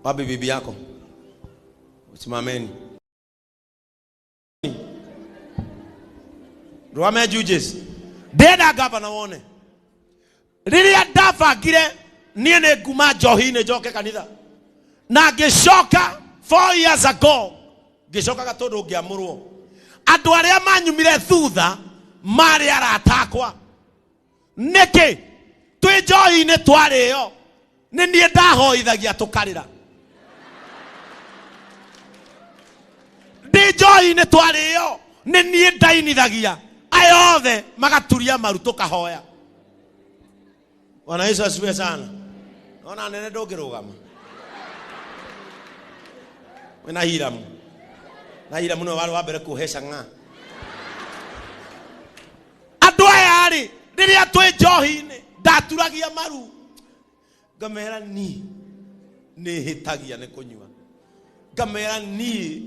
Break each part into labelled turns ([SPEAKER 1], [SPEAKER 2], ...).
[SPEAKER 1] Wapi bibi yako? Simameni. Rwame Judges. Ndĩrenda ngavana wone. Rĩrĩa ndabangire niĩ nĩ nguma njohi-inĩ njoke kanitha. Na ngĩcoka 4 years ago ngĩcokaga tondũ ngĩamũrwo. Andũ arĩa manyumire thutha marĩ arata akwa. Nĩkĩ? Twĩ njohi-inĩ twarĩo. Nĩ niĩ ndahoithagia tũkarĩra. Ndĩ njohi-inĩ twarĩo. Nĩ niĩ ndainithagia. Aya othe magaturia maru tũkahoya. Bwana Yesu asifiwe sana. Ona nene ndũngĩrũgama. Wĩna Hiramu. Na Hiramu nĩwe warĩ wa mbere kũhe cang'aa. Andũ aya rĩ, rĩrĩa twĩ njohi-inĩ ndaturagia maru ngamera ni nĩ hĩtagia nĩ kũnyua, ngamera niĩ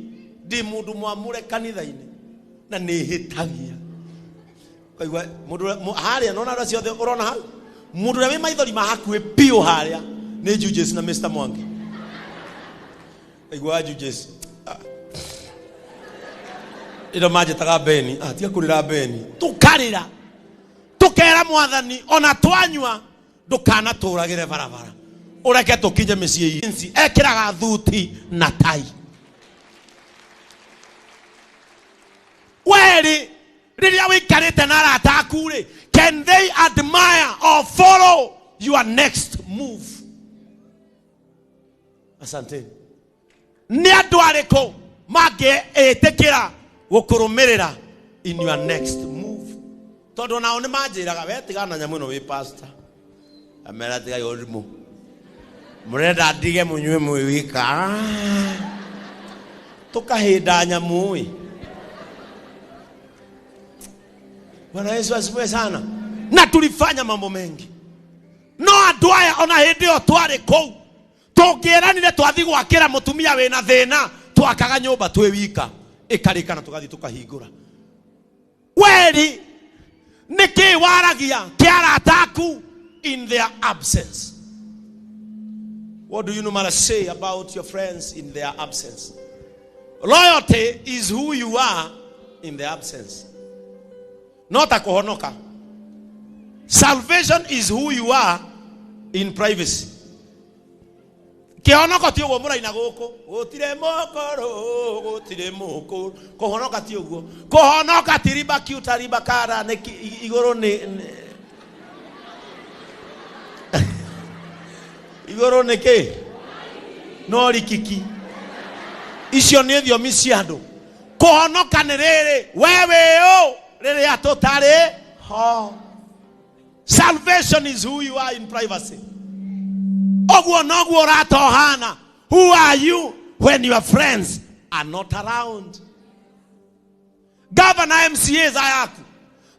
[SPEAKER 1] ndĩ mũndũ mwamũre kanitha-inĩ na nĩ hĩtagia. Kaigua mũndũ harĩa nona andũ acio othe ũrona hau, mũndũ ũrĩa wĩ maithori ma hakuhĩ biũ harĩa nĩ Judges na Mr. Mwangi. Kaigua Judges, ah. Ĩno manjĩtaga Beni, ah, tiga kũrĩra Beni. Tũkarĩra tũkera mwathani ona twanyua ndũkanatũragĩre barabara, ũreke tũkinye mĩciĩ itũ. Ekĩraga thuti na tai. Werĩ, rĩrĩa wĩikarĩte na arata aku rĩ, can they admire or follow your next move? Asante. Nĩ andũ arĩkũ mangĩĩtĩkĩra gũkũrũmĩrĩra in your next move? Tondũ nao nĩ manjĩraga, we tigana na nyamũ ĩno wĩ pastor. Amera tigai ũrimũ, mũrenda ndige mũnyue mwĩ wika? Tũkahĩnda nyamũ ĩ. Bwana Yesu asifiwe sana. Na tulifanya mambo mengi, no andũ aya ona hĩndĩ ĩyo twarĩ kũu tũngĩeranire twathi gwakĩra mũtumia wĩna thĩna, twakaga nyũmba twĩ wika ĩkarĩka na tũgathiĩ tũkahingũra. Weri, nĩkĩ waragia kĩa arata aku in their absence? What do you normally say about your friends in their absence? Loyalty is who you are in the absence, not a kũhonoka. Salvation is who you are in privacy. Kĩhonoko ti ũguo mũraina gũkũ, gũtirĩ mũkũrũ, gũtirĩ mũkũrũ. Kũhonoka ti ũguo. Kũhonoka ti riba kiuta riba kara nĩ igũrũ nĩ igũrũ nĩ kĩ no rikiki. Icio nĩ thiomi cia andũ. Kũhonoka nĩ rĩrĩ we wĩ ũ rĩrĩa tũtarĩ ho. Salvation is who you are in privacy. Ũguo noguo ũratohana. Who are you when your friends are not around? Governor, MCAs ayaku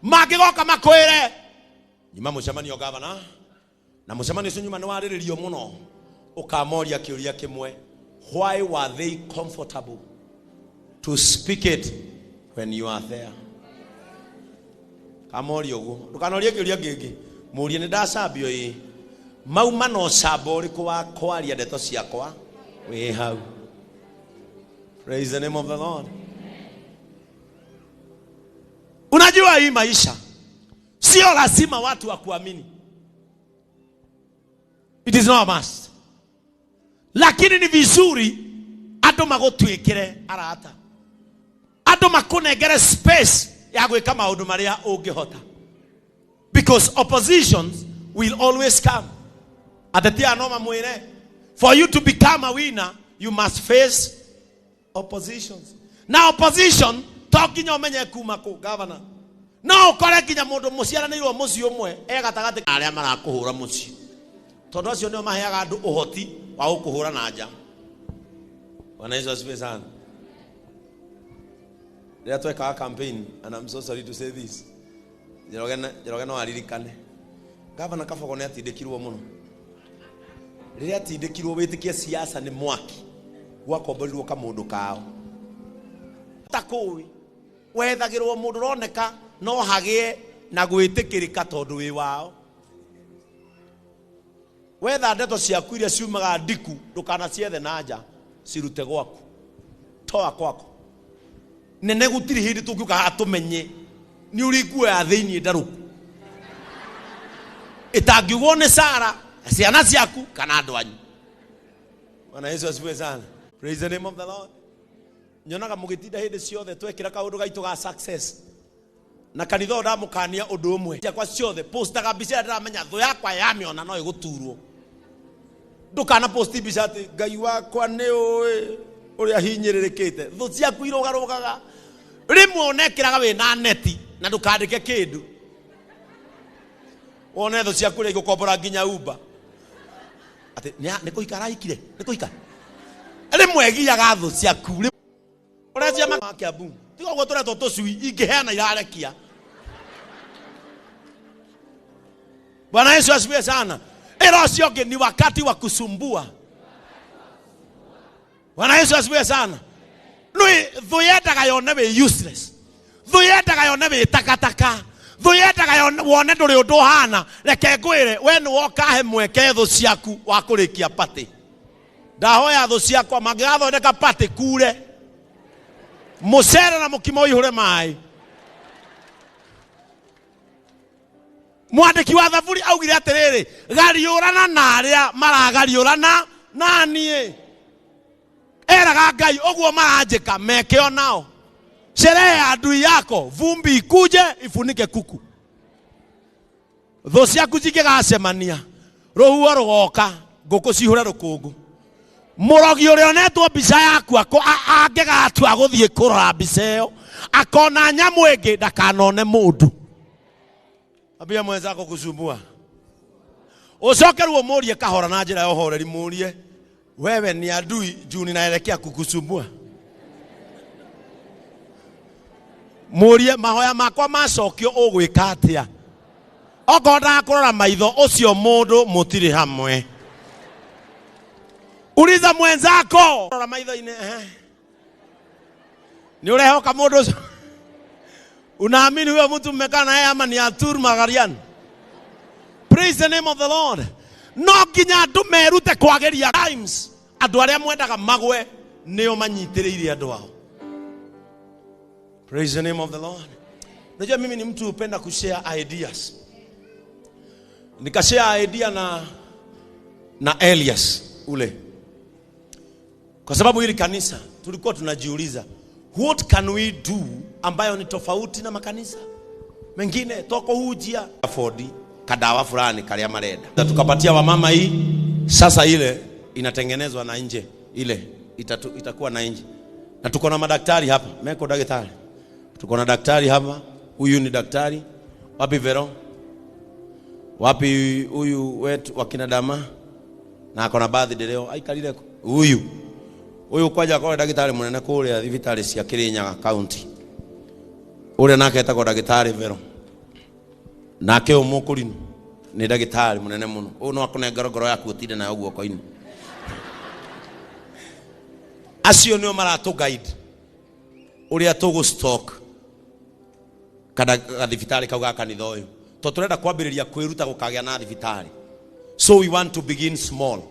[SPEAKER 1] mangĩgoka makwĩre nyuma mũcemanio, governor, na mũcemanio ũcio nyuma nĩ warĩrĩrio mũno, ũkamoria kĩũria kĩmwe: why were they comfortable to speak it when you are there? Kamoria ũguo. Ndũkanorie kĩũria kĩngĩ, mũrie nĩ ndacambio ĩ mauma na ũcamba ũrĩkũ wa kwaria ndeto ciakwa wĩ hau. Praise the name of the Lord. Unajua hii maisha sio lazima watu wakuamini, it is not a must, lakini ni vizuri andũ magũtuĩkĩre arata, andũ makũnengere space ya gwĩka maũndũ marĩa ũngĩhota, because oppositions will always come. Ateti aya no mamwĩre, for you to become a winner you must face oppositions. Na opposition to nginya ũmenye kuma kũ, governor. No ũkore nginya mũndũ mũciaranĩirwo mũciĩ ũmwe e gatagatĩ ka arĩa marakũhũra mũciĩ, tondũ acio nĩo maheaga andũ ũhoti wa gũkũhũra na nja. Bwana Yesu asifiwe sana. Rĩrĩa twekaga campaign, and I'm so sorry to say this, Njoroge Njoroge no aririkane, Gavana Kabogo nĩ atindĩkirwo mũno. Rĩrĩa atindĩkirwo, wĩtĩkie siasa nĩ mwaki, gwakomborirwo kamũndũ kao ta kũĩ wethagĩrwo mũndũ ũroneka no hagĩe na gwĩtĩkĩrĩka tondũ wĩ wao. Wetha ndeto ciaku iria ciumaga ndiku ndukanaciethe na nja, cirute gwaku, toa kwako. Nene gutiri hindi tungiuka haha tumenye ni uri nguo ya thiini ndaruku itangiugwo ni Sara, ciana ciaku kana andu anyu. Bwana Yesu asifiwe sana. Praise the name of the Lord. Nyonaga mugitinda hindi ciothe twekira kaundu gaitu ga success na kanitha ndamukania undu umwe ciakwa ciothe postaga mbica ndiramenya thu yakwa yamiona no iguturwo. Ndukana posti mbica ati Ngai wakwa ni ui uria hinyĩrĩrĩkĩte. Thũ ciaku irũgarũgaga rĩmwe onekĩraga wĩna neti na ndũkandĩke kĩndũ, wone thũ ciaku ũrĩa igũkombora nginya Uber atĩ nĩ kũhika arahikire, nĩ kũhika. Rĩmwe giaga thũ ciaku ũrecia ma Kiambu tiga ũguo tũretwo tũcui ingĩheana irarekia. Bwana Yesu asifiwe sana. Ĩra ũcio ũngĩ ni wakati wa kusumbua. Bwana Yesu asifiwe sana. Nui thũ yendaga yone wĩ useless, thũ yendaga yone wĩ takataka, thũ yendaga wone ndũrĩ ũndũ ũhana. Reke ngwĩre, we nĩ woka he mweke thũ ciaku wa kũrĩkia party. Ndahoya thũ ciakwa mangĩgathondeka party kure mũcere na mũkimo ũihũre maĩ. Mwandĩki wa Thaburi augire atĩrĩrĩ, gariũrana na arĩa maragariũrana na niĩ. Eraga Ngai ũguo maranjĩka meke o nao. Sherehe ya adui yako, vumbi ikuje ifunike kuku. Thũ ciaku cingĩgacemania, rũhuho rũgoka, ngũkũ cihũre rũkũngũ. Mũrogi ũrĩa onetwo mbica yaku angĩgatua gũthiĩ kũrora mbica ĩyo, akona nyamũ ĩngĩ ndakanone mũndũ. Ambia mwenzako kusumbua. Ũcoke rĩu ũmũrie kahora na njĩra ya ũhoreri, mũrie wewe ni adui juu ninaelekea kukusumbua. Mũrie mahoya makwa macokio ũgwĩka atĩa? Okorwo ndakũrora maitho ũcio mũndũ mũtirĩ hamwe. Uliza mwenzako. Rora maitho-inĩ, ehe. Nĩ ũrehoka mũndũ ũcio? Unaamini huyo mtu mmekaa naye ama ni Arthur Magarian? Praise the name of the Lord. No nginya andũ merute kwagĩria times. Andũ arĩa mwendaga magwe nĩo manyitĩrĩire andũ ao. Praise the name of the Lord. Unajua mimi ni mtu hupenda kushare ideas. Nikashare idea na Elias ule. Kwa sababu hili kanisa tulikuwa tunajiuliza what can we do ambayo ni tofauti na makanisa mengine toko hujia afford kadawa fulani karia marenda. Na tukapatia wamama hii, sasa ile inatengenezwa na nje, ile itakuwa na nje. Na tuko na madaktari hapa, meko daktari. Tuko na daktari hapa, huyu ni daktari. Wapi Vero? Wapi huyu wetu wakina Dama? Na akona birthday leo, aikarire huyu. Huyu kwaja kwa daktari munene kuria thibitarĩ cia Kirinyaga county. Uria nake etagwo daktari Vero. Nake ũyũ mũkũrinũ nĩ daktari munene mũno. Ũyũ no akũnengera ngoro yaku ũtinde nayo guoko-inĩ. Acio nĩo maratũ guide ũrĩa tũgũ stock kana gathibitarĩ kau ga kanitha ũyũ. Tondũ tũrenda kwambĩrĩria kwĩruta gũkagĩa na thibitarĩ. So we want to begin small.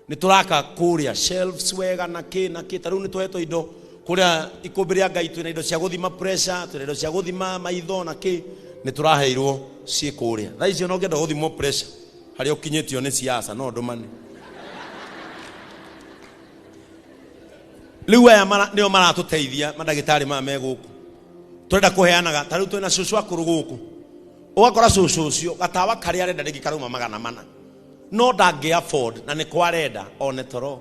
[SPEAKER 1] Nĩ tũraka kũrĩa shelves wega na kĩ na kĩ. Ta rĩu nĩ tũhetwo indo kũrĩa ikũmbĩ rĩa Ngai, twĩna indo cia gũthima pressure, twĩna indo cia gũthima maitho na kĩ. Nĩ tũraheirwo ciĩ kũrĩa. Thaa icio no ũngĩenda gũthimwo pressure harĩa ũkinyĩtio nĩ siasa no ndũmane. Rĩu aya nĩo maratũteithia mandagĩtarĩ maya me gũkũ. Tũrenda kũheanaga, ta rĩu twĩna cũcũ akũrũ gũkũ. Ũgakora cũcũ ũcio gatawa karĩa arenda rĩngĩ karauma 400. No ndangĩ afford na nĩ kwa arenda one toro.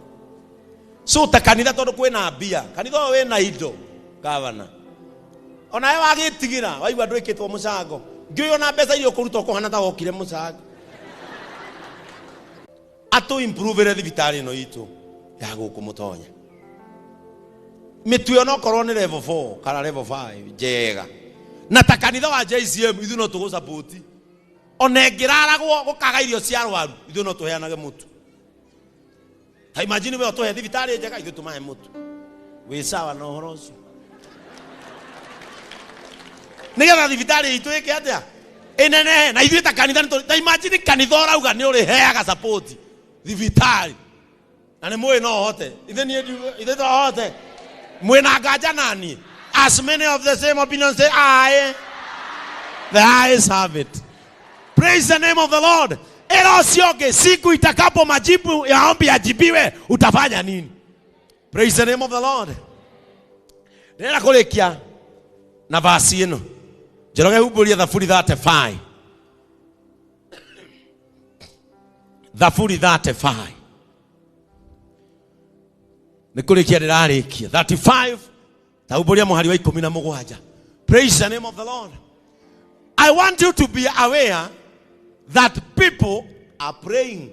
[SPEAKER 1] So ta kanitha tondũ kwĩna mbia, kanitha ũyũ wĩna indo, gavana. Onawe wagĩtigĩra, waigua ndwĩkĩtwo mũcango. Ngĩũĩ ona mbeca iria ũkũruta ũkũhana ta wokire mũcango. Atũ improve thibitarĩ ĩno itũ ya gũkũ Mũtonya. Mĩtwe onokorwo nĩ level 4 kana level 5 njega. Na ta kanitha wa JCM ithuĩ no tũgũ-support. Ona ĩngĩraragwo gũkaga irio cia arwaru, ithuĩ no tũheanage mũtu. Ta imagine we ũtũhe thibitarĩ njega, ithuĩ tũmahe mũtu. Wĩ sawa na ũhoro ũcio? Nĩgetha thibitarĩ itũ ĩke atĩa? Ĩnenehe na ithuĩ ta kanitha nĩ ta imagine kanitha ũrauga nĩ ũrĩheaga support thibitarĩ na nĩ mũĩ no hote ithe niĩ ithe no hote mwĩna nganja naniĩ. As many of the same opinion say aye, the ayes have it. Praise the name of the Lord. Ĩra ũcio ũngĩ, siku itakapo majibu ya ombi yajibiwe utafanya nini? Praise the name of the Lord. Ndĩrenda kũrĩkia na vasi ĩno. Njoroge humbũria Thaburi 35. Thaburi 35. Nĩ kũrĩkia ndĩrarĩkia. 35 tahumbũria mũhari wa 17. Praise the name of the Lord. I want you to be aware that people are praying.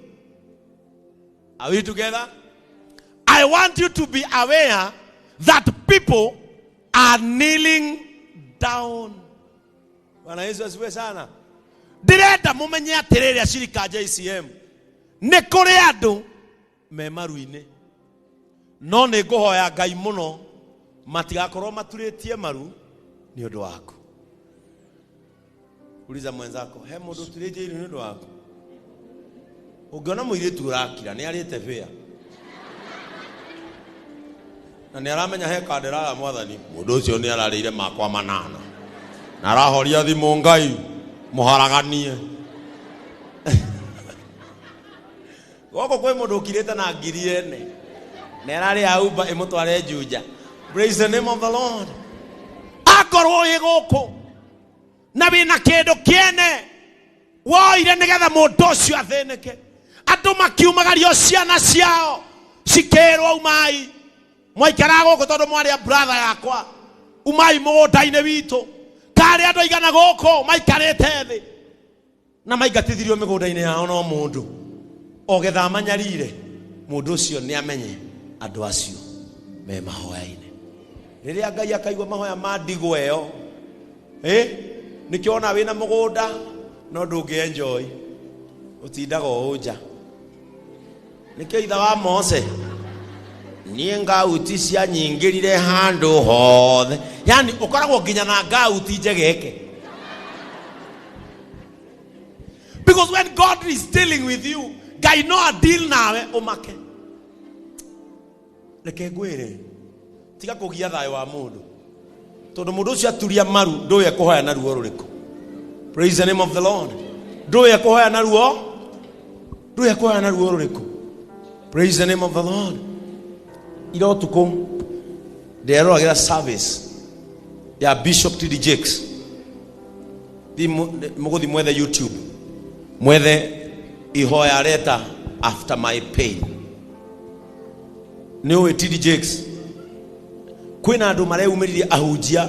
[SPEAKER 1] Are we together? I want you to be aware that people are kneeling down. Bwana Yesu asifiwe sana. Ndĩrenda mũmenye atĩrĩrĩ acirika JCM, nĩ kũrĩ andũ me maru-inĩ, no nĩ ngũhoya Ngai mũno matigakorwo maturĩtie maru nĩ ũndũ waku. Uliza mwenzako, he mũndũ ũturĩtie iru nĩ ũndũ waku? Ũngĩona mũirĩtu ũrakira nĩ arĩte bĩa na nĩ aramenya he kandera ya mwathani, mũndũ ũcio nĩ ararĩire makwa manana na arahoria thimũ Ngai mũharaganie. Gũkũ kwĩ mũndũ ũkirĩte na ngiri ene na ararĩa Uber ĩmũtware Juja. Praise the name of the Lord. Akorwo wĩ gũkũ na wĩna kĩndũ kĩene woire nĩgetha mũndũ ũcio athĩnĩke, andũ makiumagario ciana ciao cikĩrwo umai mwaikaraga gũkũ tondũ mwarĩ a brother yakwa, umai mũgũnda-inĩ witũ. Karĩ andũ aigana gũkũ maikarĩte thĩ na maingatithirio mĩgũnda-inĩ yao no mũndũ ogetha manyarire, mũndũ ũcio nĩ amenye andũ acio me mahoya-inĩ. Rĩrĩa Ngai akaigua mahoya ma ndigwa ĩyo, nĩkĩo ona wĩna mũgũnda no ndũngĩ enjoy, ũtindaga o nja. Nĩkĩo itha wa Mose, niĩ ngauti cianyingĩrire handũ hothe, yani ũkoragwo nginya na ngauti njegeke. Because when God is dealing with you, Ngai no a deal nawe ũmake. Reke ngwĩre, tiga kũgia thayũ wa mũndũ, tondũ mũndũ ũcio aturia maru ndũĩ ekũhoya na ruo rũrĩkũ. Praise the name of the Lord. Ndũĩ ekũhoya na ruo, ndũĩ ekũhoya na ruo rũrĩkũ. Praise the name of the Lord. Ira ũtukũ nderoragĩra service ya Bishop T.D. Jakes. Mũgũthi mwethe YouTube, mwethe ihoya reta after my pain. Nĩ ũĩ T.D. Jakes kwĩna andũ mareumĩririe ahunjia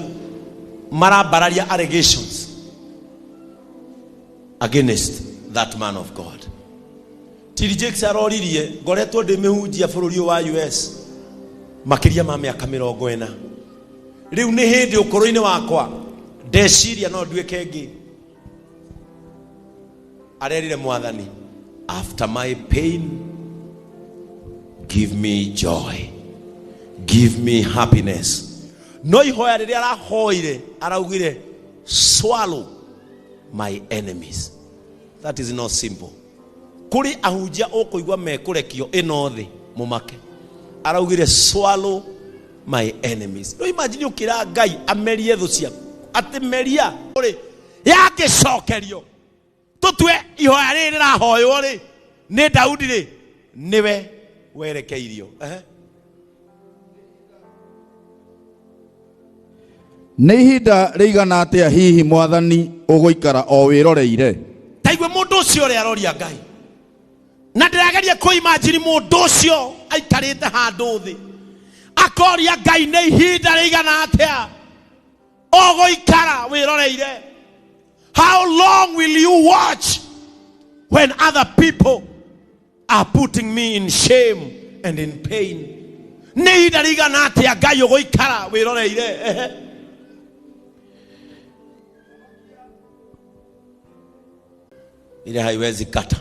[SPEAKER 1] marambararia allegations against that man of God. T.D. Jakes aroririe, ngoretwo ndĩ mĩhunjia bũrũri ũyũ wa US makĩria ma mĩaka 40. Rĩu nĩ hĩndĩ ũkũrũ-inĩ wakwa ndeciria no nduĩke ngĩ. Arerire mwathani, after my pain give me joy, give me happiness. No ihoya rĩrĩa arahoire araugire swallow my enemies. That is not simple. Kũrĩ ahunjia ũkũigua mekũrekio ĩno thĩ mũmake. Araugire swallow my enemies. No imagine ũkĩra Ngai amerie thũ ciaku, atĩ meria rĩ yangĩcokerio. Tũtue ihoya rĩrĩ rĩrahoywo rĩ nĩ Daudi rĩ, nĩwe werekeirio.
[SPEAKER 2] Nĩ ihinda rĩigana atĩa hihi mwathani ũgũikara o wĩroreire?
[SPEAKER 1] Taigue mũndũ ũcio ũrĩa aroria Ngai, na ndĩrageria kũimagine mũndũ ũcio aikarĩte handũ thĩ akoria Ngai nĩ ihinda rĩigana atĩa ũgũikara wĩroreire. How long will you watch when other people are putting me in shame and in pain? Nĩ ihinda rĩigana atĩa Ngai ũgũikara wĩroreire? Ile haiwezi kata.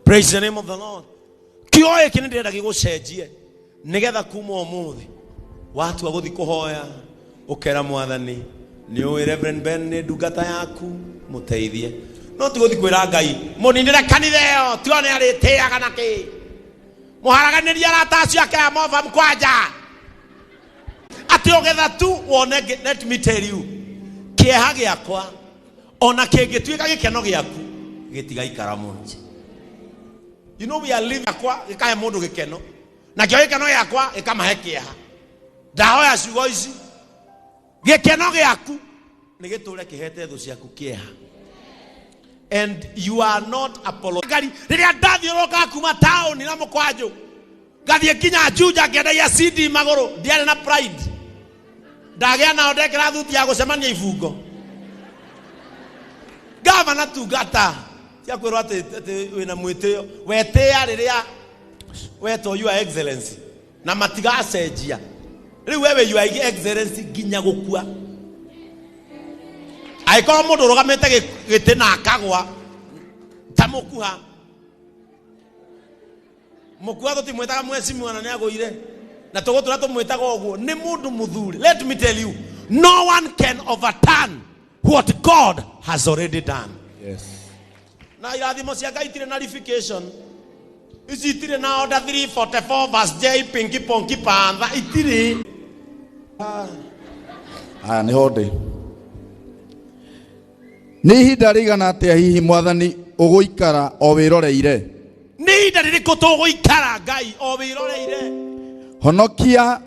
[SPEAKER 1] Praise the name of the Lord. Kĩoe kĩ nĩ ndĩrenda gĩgũcenjie nĩgetha kuma ũmũthĩ watua gũthi kũhoya ũkera mwathani nĩ ũĩ Reverend Ben nĩ ndungata yaku, mũteithie. No ti gũthiĩ kwĩra Ngai mũninĩre kanitha ĩyo tuone arĩtĩaga na kĩ mũharaganĩria arata acio ake a mova mkwanja atĩ ũgetha tu wone let me tell you, kĩeha gĩakwa ona kĩngĩtuĩka gĩkeno gĩaku gĩtigaikara mũno. You know we are living akwa gĩkahe mũndũ gĩkeno, nakĩo gĩkeno gĩakwa gĩkamahe kĩeha. Ndahoya ciugo ici, gĩkeno gĩaku nĩ gĩtũre kĩhete thũ ciaku kĩeha. And you are not apologizing. Rĩrĩa ndathiũrũrũkaga kuma taũni na mũkwanjũ ngathiĩ nginya Juja ngĩendagia CD magũrũ, ndiarĩ na pride. Ndagĩa nao ndekĩra thuti ya gũcemania ibungo. Gavana tungata cia kwĩrwo atĩ wĩna mwĩtĩo, wetĩĩa rĩrĩa wetwo your excellency na matigacenjia. Rĩu wewe your excellency nginya gũkua. Angĩkorwo mũndũ ũrũgamĩte gĩtĩ na akagwa ta mũkuha, mũkuha tũtimwĩtaga mheshimiwa na nĩagũire, na tũgũtũra tũmwĩtaga ũguo, nĩ mũndũ mũthuri. Let me tell you, no one can overturn what God has already done.
[SPEAKER 2] Yes.
[SPEAKER 1] Na irathimo cia Ngai itirĩ na verification. Ici itirĩ na order 344 verse J pinki ponki pantha itirĩ.
[SPEAKER 2] Aya nĩho ndĩ. Nĩ ihinda rĩigana atĩa hihi mwathani ũgũikara o wĩroreire?
[SPEAKER 1] Nĩ ihinda rĩrĩkũ tũgũikara Ngai o wĩroreire?
[SPEAKER 2] Honokia,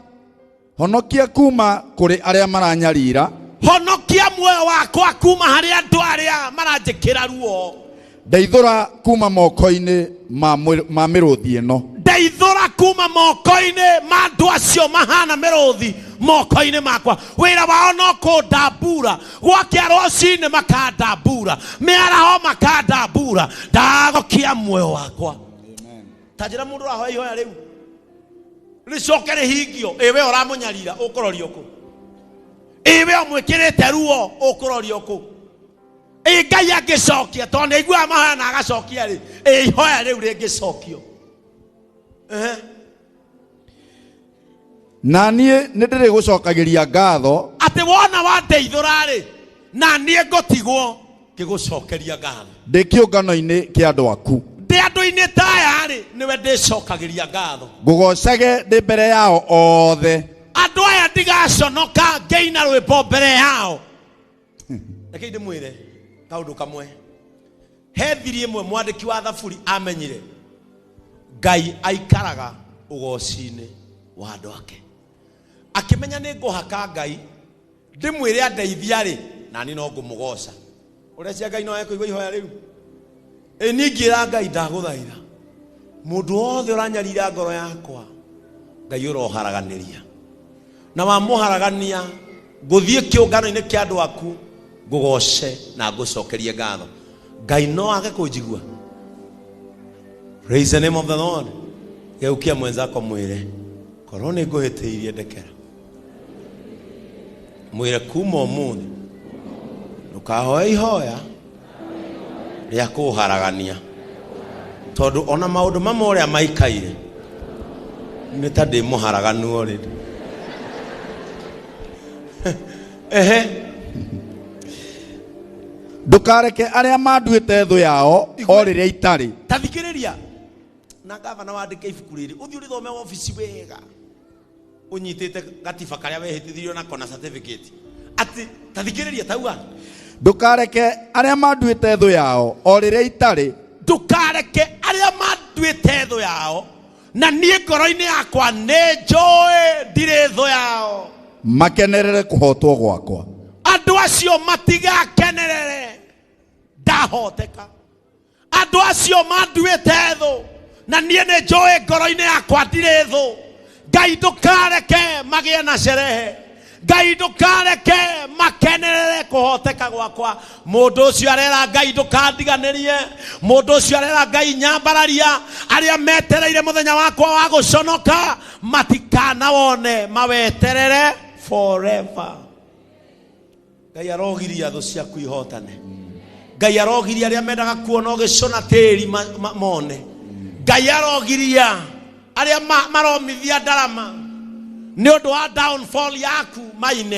[SPEAKER 2] honokia kuma kũrĩ arĩa maranyarira.
[SPEAKER 1] Honokia muoyo wakwa kuma harĩ andũ arĩa maranjĩkĩra ruo.
[SPEAKER 2] Ndeithũra kuma moko-inĩ ma mĩrũthi ĩno.
[SPEAKER 1] Ndeithũra kuma moko-inĩ ma andũ acio mahana mĩrũthi moko-inĩ makwa. Wĩra wao no kũndambura, gwakĩa rũcinĩ makandambura, mĩaraho makandambura, ndagokia muoyo wakwa. Ta njĩra mũndũ ũrahoya ihoya rĩu rĩcoke rĩhingio, ĩ we ũramũnyarira ũkũrorio kũ? Ĩ we ũmwĩkĩrĩte ruo ũkũrorio kũ? Ĩ Ngai angĩcokia, tondũ nĩ aiguaga mahoya na agacokia rĩ, ĩ ihoya rĩu rĩngĩcokio.
[SPEAKER 2] Na niĩ nĩ ndĩrĩgũcokagĩria ngatho.
[SPEAKER 1] Atĩ wona wandeithũra rĩ, na niĩ ngũtigwo ngĩgũcokeria ngatho.
[SPEAKER 2] Ndĩ kĩũngano-inĩ kĩa andũ aku.
[SPEAKER 1] Ndĩ andũ-inĩ ta aya rĩ, nĩwe ndĩcokagĩria ngatho.
[SPEAKER 2] Ngũgocage ndĩ mbere yao othe.
[SPEAKER 1] Andũ aya ndigaconoka ngĩina rwĩmbo mbere yao. Reke ndĩmwĩre kaũndũ kamwe. He thiri ĩmwe mwandĩki wa Thaburi amenyire Ngai aikaraga ũgoci-inĩ wa andũ ake. Akĩmenya nĩ ngũhaka Ngai ndĩmwĩre andeithia rĩ, na niĩ no ngũmũgoca. Ũrecia Ngai no ekũigua ihoya rĩu? Ĩ niĩ ingĩra Ngai ndagũthaitha, mũndũ wothe ũranyarira ngoro yakwa, Ngai ũroharaganĩria. Na wamũharagania, ngũthiĩ kĩũngano-inĩ kĩa andũ aku, ngũgoce na ngũcokerie ngatho. Ngai no age kũnjigua. Praise the name of the Lord. Geukia mwenzako mwĩre, korwo nĩ ngũhĩtĩirie ndekera. Mwĩre kuma ũmũthĩ ndũkahoe ihoya rĩa kũharagania, tondũ ona maũndũ mamwe ũrĩa maikaire nĩ ta ndĩ mũharaganu already. Ehe.
[SPEAKER 2] Ndũkareke arĩa manduĩte thũ yao o rĩrĩa itarĩ.
[SPEAKER 1] Ta thikĩrĩria. Na gavana wandĩke ibuku rĩrĩ, ũthiĩ ũrĩthome wabici wega, ũnyitĩte gatiba karĩa wehĩtithirio nako na certificate. Atĩ ta thikĩrĩria tauga.
[SPEAKER 2] Ndũkareke arĩa manduĩte thũ yao o rĩrĩa itarĩ.
[SPEAKER 1] Ndũkareke arĩa manduĩte thũ yao, na niĩ ngoro-inĩ yakwa nĩ njũĩ ndirĩ thũ yao.
[SPEAKER 2] Makenerere kũhotwo gwakwa.
[SPEAKER 1] Andũ acio matigakenerere ndahoteka. Andũ acio manduĩte thũ, na niĩ nĩ njũĩ ngoro-inĩ yakwa ndirĩ thũ. Ngai ndũkareke magĩe na sherehe. Ngai ndũkareke makenerere kũhoteka gwakwa. Mũndũ ũcio arera Ngai ndũkandiganĩrie. Mũndũ ũcio arera Ngai nyambararia. Arĩa metereire mũthenya wakwa wa gũconoka matikanawone, maweterere forever. Ngai arogiria thũ ciaku ihotane. Ngai arogiria arĩa mendaga kuona ũgĩcũna tĩri mone. Ngai arogiria arĩa maromithia ndarama nĩ ũndũ wa downfall yaku maine.